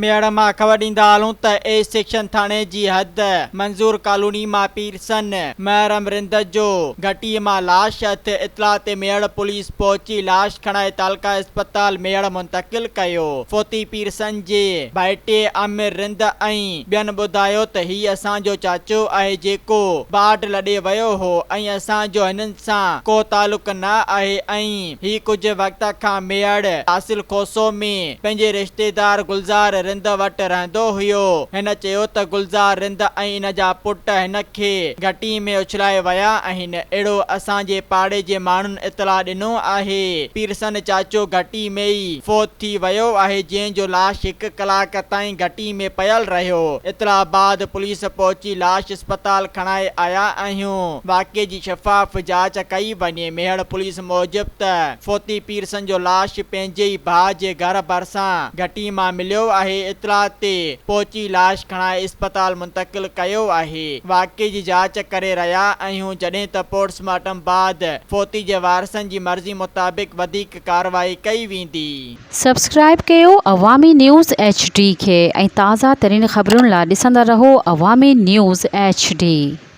ميهڙ مان خبر ڏيندا هلون ته اي سيڪشن ٿاڻي جي حد منظور ڪالوني مان پيرسن محرم رند جو گهٽي مان لاش هٿ، اطلاع تي ميهڙ پوليس پهچي لاش کڻائي تعلقه اسپتال ميهڙ منتقل ڪيو، فوتي پيرسن جي ڀائٽي عامر رند ۽ ٻين ٻڌايو ته هي اسان جو چاچو آهي جيڪو باڊ لڏي ويو هو ۽ اسان جو هنن سان ڪو تعلق نه آهي ۽ هي ڪجهه وقت کان ميهڙ حاصل کوسو ۾ پنهنجي رشتيدار گلزار رند وٽ رهندو هيو. هن چيو ته گلزار رند ۽ ان جا پٽ هن کي گهٽي ۾ اڇلائي ويا آهن. اهڙو اسان جي پاڙي جي ماڻهن اطلاع ڏنو آهي. پيرسن چاچو گهٽي ۾ ئي فوت ٿي ويو آهي جنهن جو لاش هڪ ڪلاڪ تائين گهٽي ۾ پيل رهيو. اطلاع بعد پوليس پهچي لاش اسپتال کڻائي آيا آهيون. واقعي جي شفاف جاچ ڪئي وڃي. ميهڙ پوليس موجب ته فوتي پيرسن جو لاش پنهنجي ئي ڀاء جي گهر ڀرسان گهٽي مان مليو آهي، اطلاع تي پهچي لاش کڻائي اسپتال منتقل ڪيو آهي، واقعي جي جاچ ڪري رهيا آهيون، جڏهن ته پوسٽ مارٽم بعد فوتي جي وارثن جي مرضي مطابق وڌيڪ ڪارروائي ڪئي ويندي. سبسڪرائيب ڪيو عوامي نيوز ايڇ ڊي کي ۽ تازه ترين خبرن لا ڏسندا رهو عوامي نيوز ايڇ ڊي.